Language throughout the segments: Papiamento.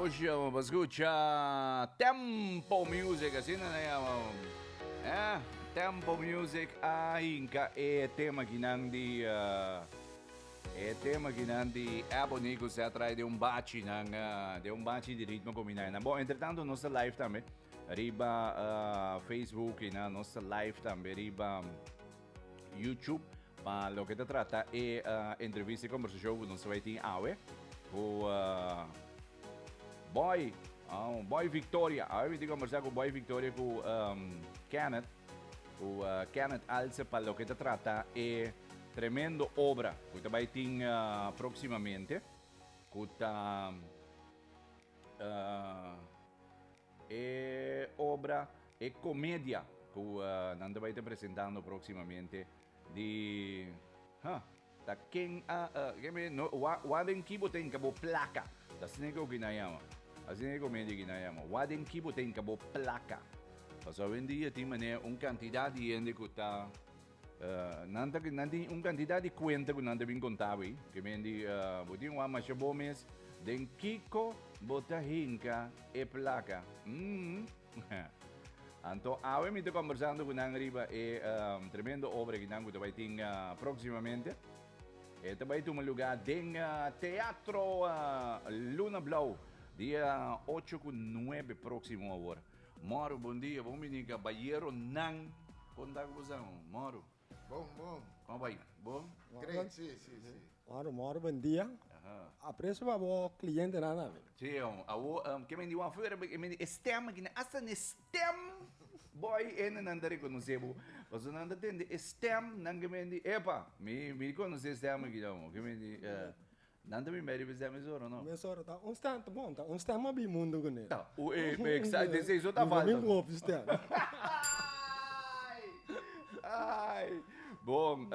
Ocean pa scucha Tempo Music, asina nan yama. Eh, Tempo Music a hinca e tema kinan di uh, e tema kinan di Ebony ku se trae de un bachi nan uh, de un bachi di ritmo combina nan. Bon, entre tanto nos ta live tambe riba uh, Facebook y nan nos ta live tambe riba YouTube pa loke ta trata e entrevista y conversacion cu nos ta bay tin awe cu Boy, Boy Victoria. Awe mi tin conversa cu Boy Victoria cu Kenneth, cu Kenneth Alse pa loke ta trata e tremendo obra cu ta bay tin proximamente cu ta E obra, e comedia cu nan ta bay ta presentando proximamente di, huh, ta ken a, ken mi, no, wa, wa den ki bo ta hinca bo placa, ta asina e cu nan yama, asina e comedia cu nan yama, wa den ki bo ta hinca bo placa. Pasobra awendia tin manera un cantidad di hende cu ta. Nan ta nan tin un cantidad di cuenta cu nan ta bin conta bo ei. Ke men di bo tin wak masha bo mes den kico bo ta hinca e placa. Umm. Anto awe mi ta conversando cu nan riba e tremendo obra ki nan cu ta bay tin proximamente. E ta bay tuma lugar den Teatro Luna Blauw dia ocho cu nuebe proximo awor. Moro, bon dia, bon bini cabayero nan. Kon ta ku bo sa, Moro? Bon, bon. Kon bai? Bon? Great, si, si, si. Moro, moro, bon dia. Aprecio pa bo clientenan tambe. Si, awo, ke men di wan fuera, e men di e stem aki, hasta n'e stem boy ene nan ta reconoce bo. Pasobra nan ta tende e stem, nan ke men di, epa, mi, mi conoce e stem aki, ke men di, Nan ta bin bay riba esei mesora o no? Mesora ta un stem ta bon, ta un stem a bin mundo kuné. Ta, u e, exacto, esei so ta falta. Mi hopi stem. Ai, ai. Bon,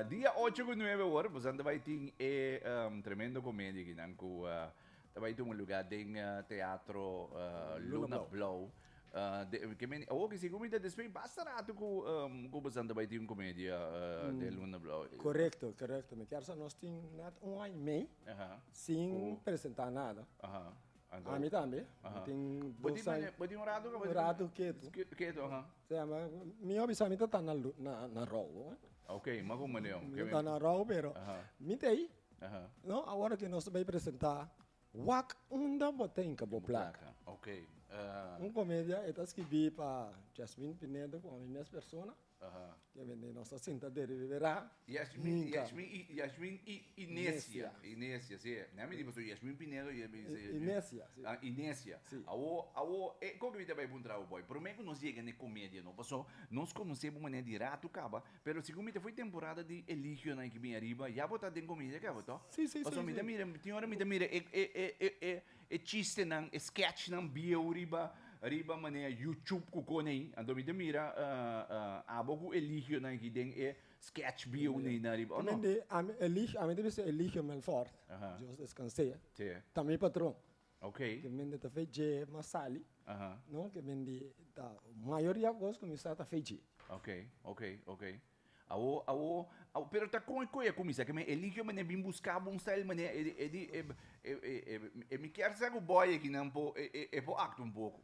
dia ocho ku nuebe awor, boso ta bay tin e tremendo comedia akinan ku ta bay tuma lugar den Teatro Luna Blou. Ke meni, awor ke segun mi ta despues basta rato ku ku boso ta bai tin un komedia den Luna Blou. Korekto, korekto. Mi kier sa nos tin net un aña i mei sin presentá nada. Ami tambe. Mi tin dos aña. Bo tin un rato Un rato ketu. Ketu, aha. Sea, mi a bisa mi ta ta na rou. Ok, ma komo manera? Mi ta na rou, pero mi ta ei. No, awor ke nos ta bai presentá Wak unda bo ta hinka bo plaka. Ok. Un komedia e ta skibí pa Jasmine Pinedo ku ami mes persona. Ke bende nos ta sinta deliberá. Yasmin, Yasmin, Yasmin i Inesia. Inesia, si. Nan mi di pasobra Yasmin Pinedo i Inesia, si. Ah, Inesia. Si. Awo, awo, e koke mi ta bai puntra bo boy. Promé ku nos yega na e komedia no, paso nos konosé bo manera di ratu kaba. Pero segun mi ta foi temporada di eligionan ki bin ariba, ya bo ta den comedia kaba to? Sí, sí, sí, Pasobra mi ta sí. mira, tin ora mi ta mira e e e e e e chistenan, e sketchnan bieu riba riba manera YouTube ku kon ei. Anto mi ta mira abo ku eligionan aki den e sketch bieu nei riba, o no? Mende, ami Eligio, ami ta bisa Eligio Melfort, Dios descans'é, Sí. ta mi patron. Ok. Ke mende ta fe dje mas sali. Aha. No, ke mende ta mayoria kos ku mi sa ta fe dje. Ok, ok, ok. Awo, awo, awo, pero ta kon e koe a kuminsá? Ke men Eligio mane bin buska bo un style mane e di, e di, e, e, e, e, e mi kier sa ku boy akinan por, e, e, e por aktua un poko.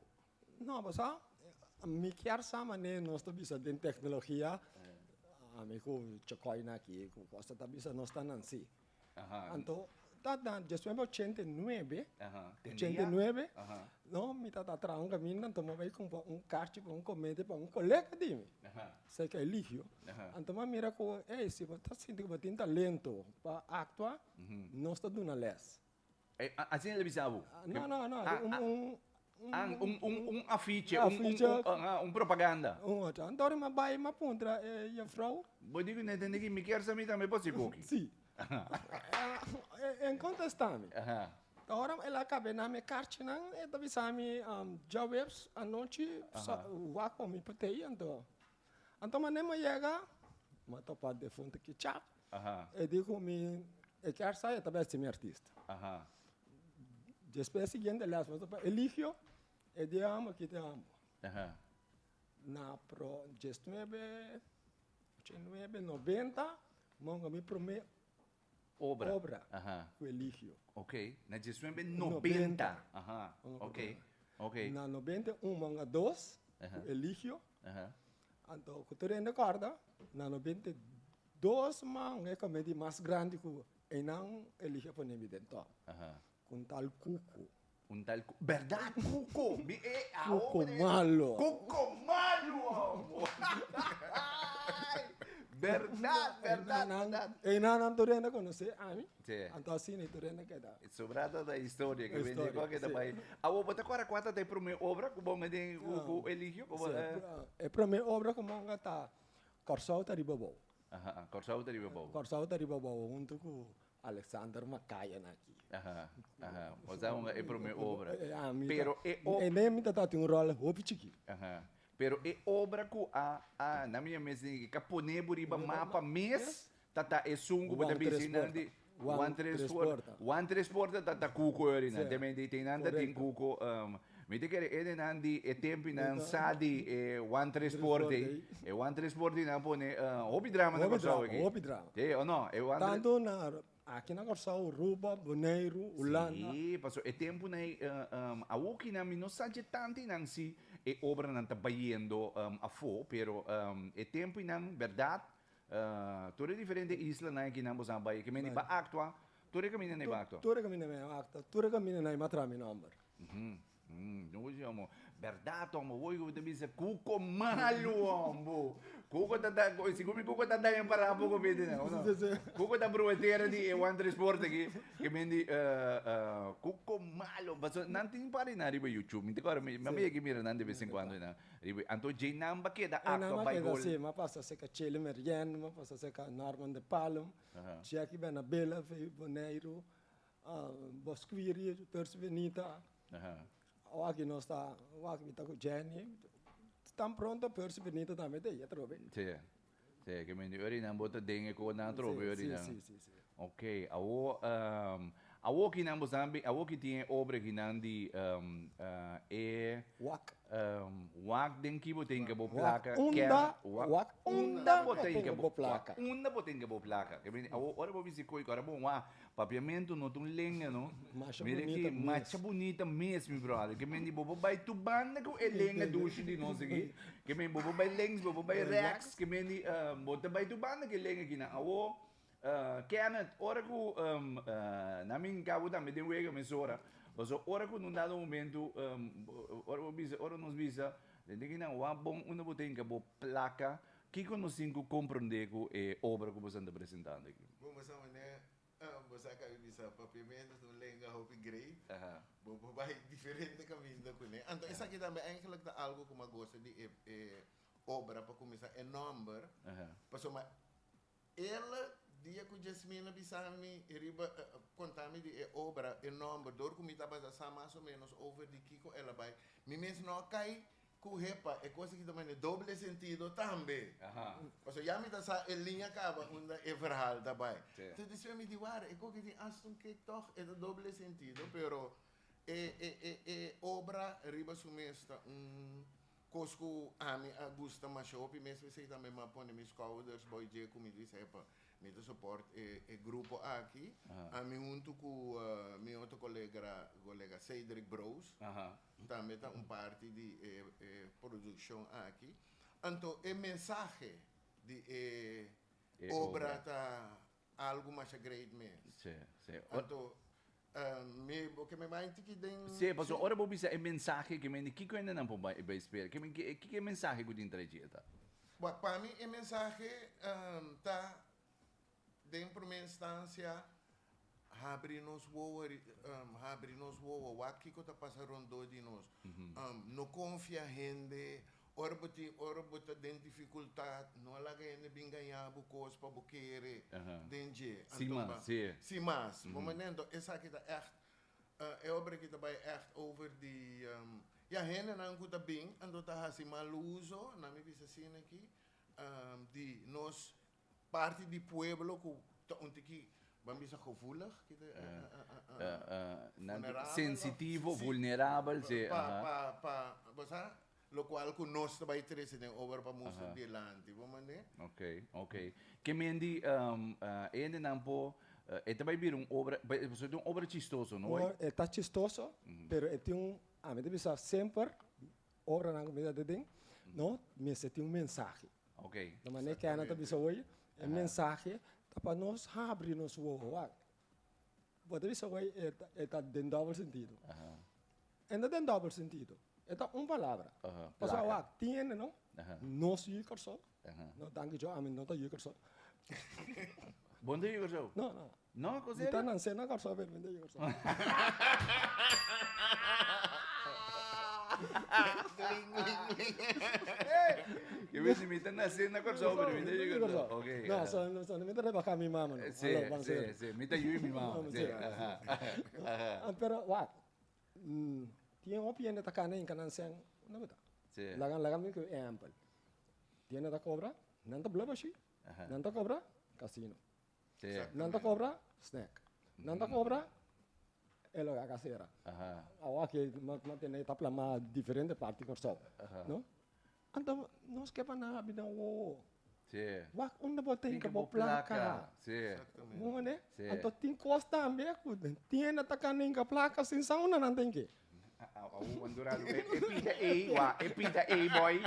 No, bo sa, mi kier sa mane nos ta bisa den teknologia, ami ku Chokoynan aki, ku kos ta bisa nos ta nan si. Anto ta na diesnuebe ochenta i nuebe, ochenta i nuebe, no, mi tabata traha un kaminda, anto mi a bai kumpra un karchi pa un komedia pa un kolega di mi, serka Eligio. Anto mi a mira ku, ey, si bo ta sinti ku bo tin talento pa aktua, nos ta duna lès. Asina el a bisa bo? No, no, no, un, un, un, un, un afiche, un, un, un propaganda. Un otro. Anto mi a bai, mi a puntra e juffrouw. Bo di ku no entende ki mi kier sa mi tambe por si koki. Si. E kontesta mi. Ora el a kabe na mi karchinan, e ta bisa mi, djaweps anochi, wak pa mi por tei anto. Anto manera mi a yega, mi a topa defuntu Kichap. E di ku mi e kier sa e ta besti mi artista. Despues siguiente les mi a topa Eligio, e di amo kita amo. Na pro diesnuebe, ocho i nuebe, noventa, mi a hunga mi prome. Obra. Obra. Aha. Ku Eligio. Ok, na diesnuebe 90. Aha, ok, ok. Na 91 manga dos ku Eligio. Aha. Anto ku tur hende kòrda, na 92 man e komedi mas grandi ku einan Eligio a pone mi den tòp. Aha. Ku un tal Kuku. Un tal Kuku. Bèrdat, Kuku! Mi e awo Kuku malo. Kuku malo amo! Bèrdat, bèrdat, bèrdat. Einan nan tur hende konosé ami. Sí. Anto asina i tur hende keda. Sobrá ta historia ke bende kua keda bai. Awo bo ta kòrda kua ta e promé obra ku bo mende ku Eligio? Sí, e promé obra ku monga ta Kòrsou ta riba bou. Aha, Kòrsou ta riba bou. Kòrsou ta riba bou huntu ku Alexander Macaya na aki. Aha, aha. Bo sa hunga e promé obra. Ja, mi ta. Pero e obra. E ne mi ta tatin un ròl hopi chikí. Aha. Pero e obra ku a a na mi mes tin ka pone bo riba mapa mes ta ta esun ku bo ta bisa nan di Wan tres porta. Wan tres porta ta ta kuko yori nan. Te men di tin nan ta tin kuko. Mi ta kere e nan di e tempi nan sa di e wan tres porta ei. E wan tres porta ei nan pone hopi drama na Kòrsou aki. Hopi drama. Sí o no? E wan tres. Tantu na aki na Kòrsou, Aruba, Boneiru, Hulanda. Sí, paso e tempu nan ei awoki nan mi no sa dje tantu nan si e obranan ta bayendo afó, pero e tempu nan bèrdat Tur e diferente islanan aki nan boso a bai, ke mende ba aktua, tur e kaminda nan e ba aktua. Tur e kaminda nan e ba aktua, tur e kaminda nan e ba traha mi nomber. No si omo, bèrdat omo, woi ku bo ta bisa kuko malu ombo, kuko ta da, sigur mi kuko ta daña para poko bete nan, o no? Kuko ta bruetera di e wan tres porta aki, ke mende kuko malu, pasobra nan tin un par di nan riba YouTube, mi ta kòrda mi a yega mira nan de bes en kuando nan. Riba anto dje nan ba keda actua Nan a bai keda gol. si, m'a pasa cerca Chele Merien, m'a pasa cerca Norman de Palm, Jackie Benabela vei Boneiru, Bosquiri, Percy Benita. Awaki nos ta, awaki mi ta cu Jenny. Tan pronto Percy Benita tambe ta ei atrobe. Si, si, ke mende ora nan bo ta den e konan atrobe ora nan. Si, si, si. Ok, awo, awo ki nan bo sabi, awo ki tin e obra ki nan di e. Wak. Wak den ki bo tin ke bo plaka. Wak unda, wak unda bo tin ke bo plaka. Wak unda bo tin ke bo plaka. Ke mende awo ora bo bisi koy ora bo wak papiamento no ta un lenga no. Masha Mira bunita ki mes. masha bunita mes mi brother. Ke mende bo por bai tur banda ku e lenga dushi di nos aki. Ke mende bo por bai links, bo por bai rechts, ke mende bo ta bai tur banda ku e lenga aki nan. Awo Kenneth, ora ku nan bin cabo tambe den wega mesora, pasobra ora ku nun dado momento, ora bo bisa, ora nos bisa, den tin kinan wak bon unda bo tin ke bo plaka, kiko nos tin ku komprende ku e obra ku boso ta presentando aki? Bon, bo sa manera, bo sa kabi bisa papiamento ta un lenga hopi great, bo por bai diferente kaminda kuné. Anto esaki tambe eigenlijk ta algo ku mi a gosta di e obra pa kuminsá e nòmber, pasobra El dia ku Jasmine a bisa mi riba konta mi di e obra, e nòmber, dor ku mi tabata sa mas o ménos over di kiko el a bai, mi mes no a kai ku hepa e kos aki ta mane doble sentido tambe. Pasobra ya mi ta sa e liña kaba unda e verhaal ta bai. Entonces despues mi di, wara, e koki tin asta un kek tòg e ta doble sentido, pero e e e e obra riba su mes ta un Kos ku ami a gusta masha hopi mes p'esei tambe mi a pone mi skouders bou dje ku mi di sepa mi ta support e e grupo aki. Ami huntu ku mi otro kolega kolega Cedric Broos tambe ta un parti di e e produkshon aki. Anto e mensahe di e obra ta Algu masha great mes. Sí, sí. Anto, mi, bo ke mi bai un tiki den. Sí, pasobra ora bo bisa e mensahe ke mende, kiko hende nan por bai bai spera? Ke men, kiko e mensahe ku tin trae dje ta? Wak, pa mi e mensahe ta, den prome instansia, habri nos wowo, habri nos wowo, wak kiko ta pasa rondó di nos. No konfia hende, Ora bo tin, ora bo ta den dificultad, no a laga hende bin gaña bo cos pa bo kere den dje. Sin Anto mas, ba, si. sin mas. Bo manera, anto esaki ta echt, e obra aki ta bai echt over di, ya hendenan cu ta bin, anto ta haci mal uso, na mi bisa asina aki, di nos Parti di pueblo ku ta un tiki, ban bisa gevoelig, ki ta vulnerabel. Sensitivo, vulnerabel, si. Pa, pa, pa, bo sa, lokual ku nos ta bai trese den obra pa mustra dilanti, bo mande? Ok, ok. Ke men di e hendenan por. E ta bai bira un obra, pasobra ta un obra chistoso, no? E ta chistoso, pero e tin un, ami ta bisa semper, obranan ku mi ta den, no, mester tin un mensahe. Ok. De manera ku nan ta bisa hoy, e mensahe ta pa nos habri nos wowo. Wak, bo ta bisa hoy e ta den dòbel sentido. E no den dòbel sentido, e ta un palabra. Pasobra wak, tin hende no, nos yu Kòrsou, no danki Dios ami no ta yu Kòrsou. Bo no ta yu Kòrsou? No, no. No, Mi ta nansé na Kòrsou pero mi no ta yu Kòrsou. Ke wens mi ta nansé na Kòrsou pero mi no ta yu Kòrsou. Ok. No, so mi ta rebahá mi mama no. Sí, sí, sí. Mi ta yu di mi mama. Sí. Pero wak, tin hopi hende ta kana hinka nan sèn unda bo ta. Laga laga mi ku ehèmpel. Tin hende ta kobra, nan ta blòf ashi, nan ta kobra kasino. Nan ta kobra snack. Nan ta kobra e loke a sera. Awo aki ma tene ta plama diferente parti Kòrsou, no? Anto nos ke pa nan habri nan wowo. Wak unda bo ta hinka bo plaka. Bo mane? Anto tin kos tambe ku tienda ta kanda hinka plaka sin sa unda nan ta hink'é. E pida ei, wa, e pida ei, boy.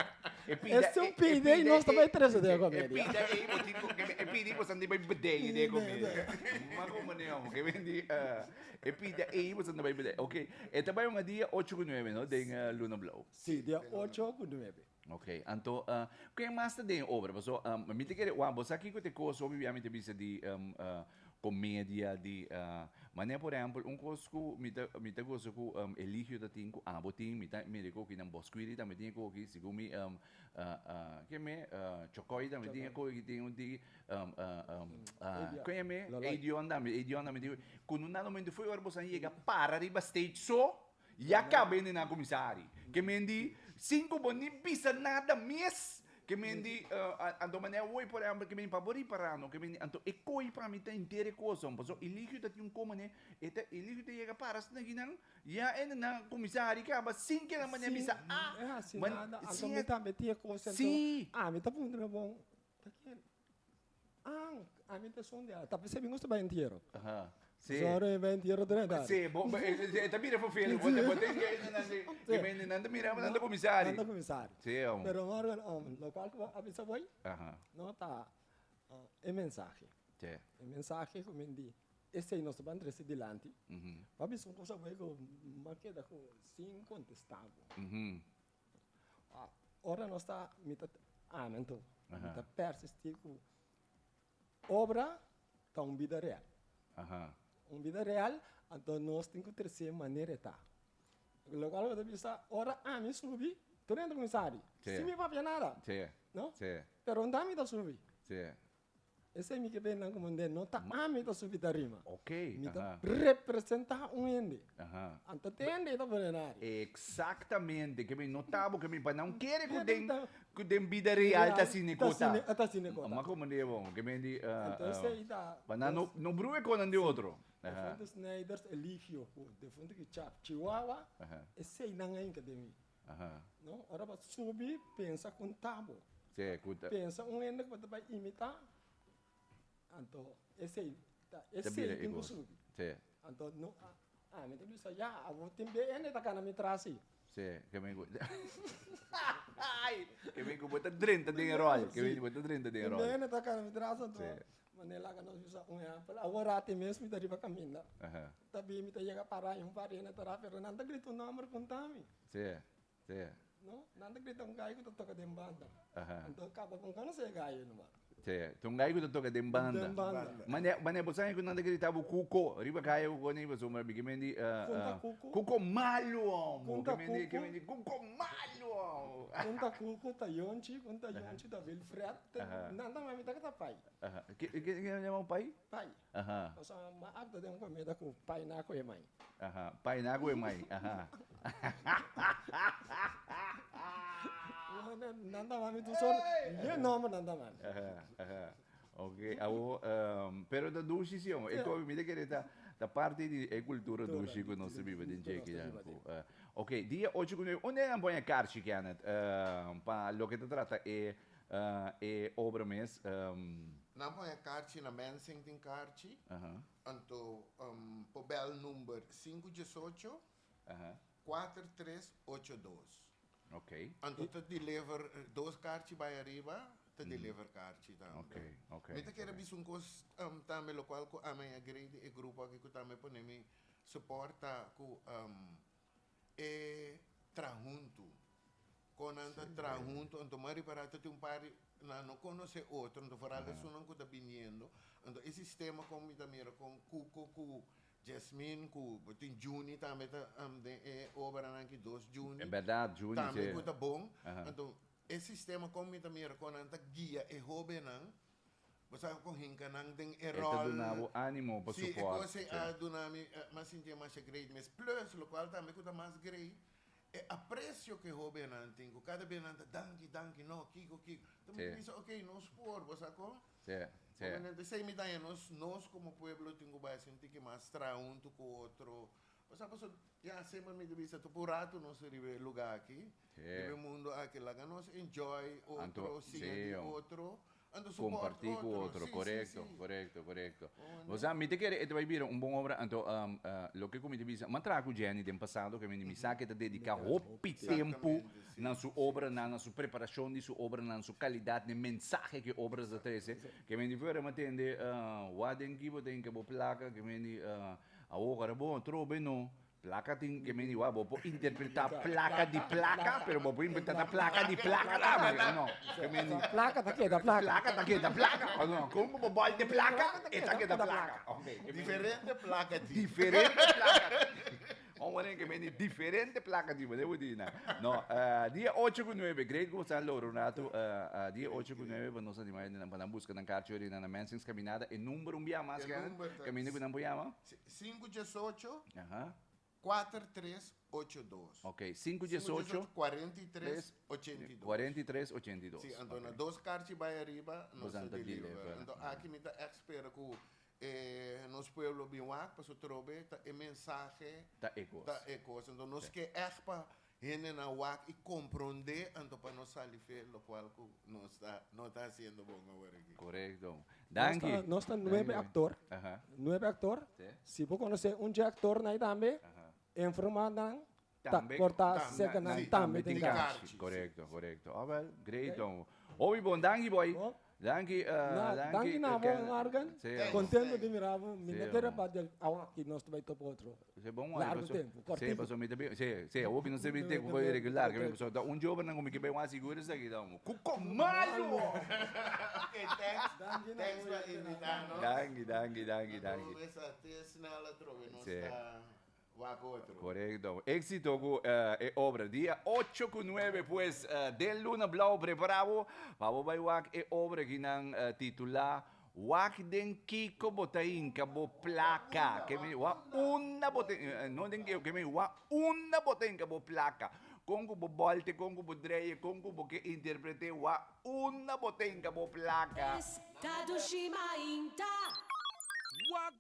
E pida, Es un pida ei, nos ta bai trese den e komedia. E pida ei, bo tin ku, e pida ei bo san di bai bedei den e komedia. Ma komo ne homo, ke men di, e pida ei bo san di bai bedei. Ok, e ta bai un dia ocho ku nuebe, no, den Luna Blou. Si, dia ocho ku nuebe. Ok, anto, ken mas ta den e obra? Paso, mi ta kere, wa, bo sa kiko ta e kos hopi bia mi ta bisa di komedia, di, manera por ehempel, un kos ku mi ta, mi ta gosa ku Eligio ta tin, ku abo tin, mi ta mira e koki nan Bosquiri tambe tin e koki, segun mi, ken me, Chokoy tambe tin e koki, tin un tiki, ken me, Edion tambe, Edion tambe tin, ku no na momento fo'i ora boso a yega para riba stage so, Ya caba hende nan cuminsa hari. Ke men di, sin cu bo ni bisa nada mes, ke men di, anto manera hoy por ehempel, ke men pa bo ripara no, ke men di, anto e coy pa mi ta henter e cosa, pasobra Eligio ta tin un co mane, e ta, Eligio ta yega para asina aki nan, ya hende nan cuminsa hari caba sin ke nan manera bisa, ah, E haci nada, anto mi tambe tin e cosa, anto, ami ta puntra bon, ta ken? Ah, ami ta esun di a. Ta p'esei mi gusta bai entiero. Aha. Sí. Sora mi bai entiero drenta. Sí, bo, bo, e, e ta mira vervelend. Bo, bo tin que nan di, que men nan ta mira, nan ta cuminsa Nan ta cuminsa ari. Sí, om. Pero Morgan, om, locual cu bo a bisa boy, Aha. no ta e mensahe. Sí. E mensahe cu men di, esei nos ta ban trece dilanti. Bo a bisa un cosa boy cu m'a keda cu sin contesta bo. Ora nos ta, mi ta, ami anto, mi ta persistí ku obra ta un bida real. Un bida real, anto nos tin ku tres'é manera e ta. Lokual bo ta bisa, ora ami subi, tur hende kuminsá hari, sin mi papia nada, no? Pero unda mi ta subi? Esei mi ke bende nan komo hende, no ta ami ta subi tarima. Ok, Mi ta aha. representá un hende. Aha. Anto te hende ei ta pone na ari. Exactamente, ke mi no ta bo, ke mi pa nan kere ku Kere den, ta- ku den bida real ta asina e Ta kota. asina, ta asina e kota. Ma komo de bon, ke mi di, Anto esei ta pa nan no, no brua e konan di otro. Si. Aha. Defuntu Snijders, Eligio ku defuntu Kichap, Chihuahua, Aha. esei nan a hinka den mi. Aha. No, ora bo subi, pensa con tabo. Sí, cu ta. Pensa un hende cu bo ta bay imita, anto esey ta, Ta esey bira e tin cu cos. subi. Sí. Anto no, ami ta bisa, ya, abo tin be hende ta cana mi tras si. Sí, ke mi cu Ke mi cu bo ta drenta den e rol, ke mi bo ta drenta den e rol. Tin be hende ta cana mi tras, anto Sí. Manera laga nos bisa un ehempel, awor rati mes mi ta riba caminda. Aha. Ta bin mi ta yega para y un par hende ta ra, pero nan ta grita un nomber conta mi. Sí, sí. No, nan ta grita un gai cu ta toca den banda. Aha. Anto caba con conoce e gai nomás. Sí, ta un gai cu ta toca den banda. Den banda. Mane, mane bo sabe cu nan ta grita bo Cuco, riba caya cu con pasobra mi ke men di, Conta Cuco. Cuco malo homo, Conta ke men di, ke Cuco. men di, Cuco malo homo. Conta Cuco ta Yonchi, conta Yonchi ta Wilfred, nan ta mami ta ta pai. Aha. Ke, ke, ke nan yama pai? Pai. Aha. Pasobra mi a akta den un komeda ku pai na ku e mai. Aha. Pai na ku e mai. Aha. Nan ta mami tur sort, ye nomber nan ta mami. Aha, aha. Ok, awo, pero ta dushi si homo. E kobi mi ta kere ta, ta parti di e kultura dushi ku nos ta biba den dje kinan ku. Ok, dia ocho ku nuebe, unda nan pone karchi, Kenneth, pa loke ta trata e e obra mes? Nan pone karchi na Mensing tin karchi, anto por bel number sinku diesocho, kuater tres ocho dos. Ok. Anto ta deliver dos karchi bai ariba, ta deliver karchi tambe. Ok, ok. Mi ta kere bisa un kos tambe lokual ku ami a grei di e grupo aki ku tambe pone mi Support ta ku e traha huntu. Kon nan ta traha huntu, anto mi a ripará ta tin un par di nan no konosé otro, anto foral esunnan ku ta biniendo. Anto e sistema kon mi ta mira kon Cuco ku Jasmine ku bo tin Juni tambe ta den e obranan aki, dos Juni. E bèrdat, Juni si. Tambe ku ta bon. Anto e sistema kon mi ta mira kon nan ta guia e hóbennan. Bo sa con hinca nan den e E ta rol. duna bo animo pa Sí, e support. cos ei a duna mi, mi a sinti e masha great mes. Plus, locual tambe cu ta mas great, e aprecio cu e hobennan tin, cu cada bes nan ta danki, danki, no, kico, kico. Ta mi bisa, ok, nos por, bo sa con? Sí, sí. Obviamente, esei mi daña nos, nos como pueblo tin cu bai sinti ki mas traha hunto cu otro. Bo sa pasobra, ya, semper mi ta bisa, tur por rato nos riba e lugar aki, riba e mundo aki, laga nos enjoy otro, siña di otro. Anto support Comparti cu otro, Sí, corecto, sí, sí. corecto, corecto. Oh, Bo sa, mi ta kere e ta bay bira un bon obra, anto loke cu mi ta bisa, m'a traha cu Jenny den pasado, ke mi sa ke ta dedica hopi tempo Exactamente, sí. na su obranan, na su preparacion di su obranan, su calidad, n'e mensahe ke obras ta trece, ke mi di fuera m'a tende, wak den ki bo tin ke bo placa, ke mi di, awor bo atrobe no. Plaka tin ke meni wak, bo por interpretá plaka di plaka, pero bo por interpretá plaka di plaka tambe, o no? Ke meni. Plaka ta keda plaka. Plaka ta keda plaka, o no? Kon ku bo bòl di plaka, e ta keda plaka. Oké. Diferente plaka tin. Diferente plaka tin. Ò wanneer ke meni diferente plaka tin, bo di na. No, dia ocho ku nuebe, great ku bo sa lora un ratu, dia ocho ku nuebe pa nos animá hendenan pa nan buska nan karchi ori na Mensing's Caminada, e number un bia mas, kaminda ku nan por yama? Sinku diesocho, Aha. kuater tres ocho dos. Ok, sinku diesocho. Kuarenta i tres, ochenta i dos. 43, 82. Sí, anto na dos karchi bai ariba nos ta Bosnan ta deliver. deliver. Anto aki mi ta ègt spera ku nos pueblo bin wak pasobra trobe ta e mensahe Ta e kos. ta e kos. Anto nos ke ègt pa Hendenan wak i komprondé anto pa no sali fe lokual ku nos ta no ta hasiendo bon awor aki. Korekto. Danki. Nos ta nuebe aktor. Nuebe aktor. Si bo konosé un dje aktornan ei tambe, informá nan ta por ta serka nan tambe tin karchi. Korekto, korekto. Awel, great. Hopi bon. Danki boy. Danki, Na, danki. danki na bo, Margan. Sí. Contento di mira bo. Mi Sí, no ta hombre. repa del awa ki nos ta bai topa otro. Sí, bon wak, Largo paso- tempo, Sí, cortico. paso mi ta bi- sí, sí, awo mi no se bi te ku regular, que mi paso ta un joven ku mi ke bai wan seguro sa ki ta un kuko malo. Ok, thanks. Danki na Thanks bo, pa Jackie. invita nos. Danki, danki, danki, danki. Anto mesa te snel atrobe nos Sí. ta Wak otro. Korekto. Éxito ku e obra. Dia ocho ku nuebe pues den Luna Blou prepara bo pa bo bai wak e obra ki nan titulá Wak den kiko bo ta hinka bo plaka. Ke mi wak unda bo ta no den kiko ke mi wak unda bo ta hinka bo plaka. Kon ku bo bòlte, kon ku bo dreie, kon ku bo ke interpret'é wak unda bo ta hinka bo plaka. Esta dushi mainta. Wak.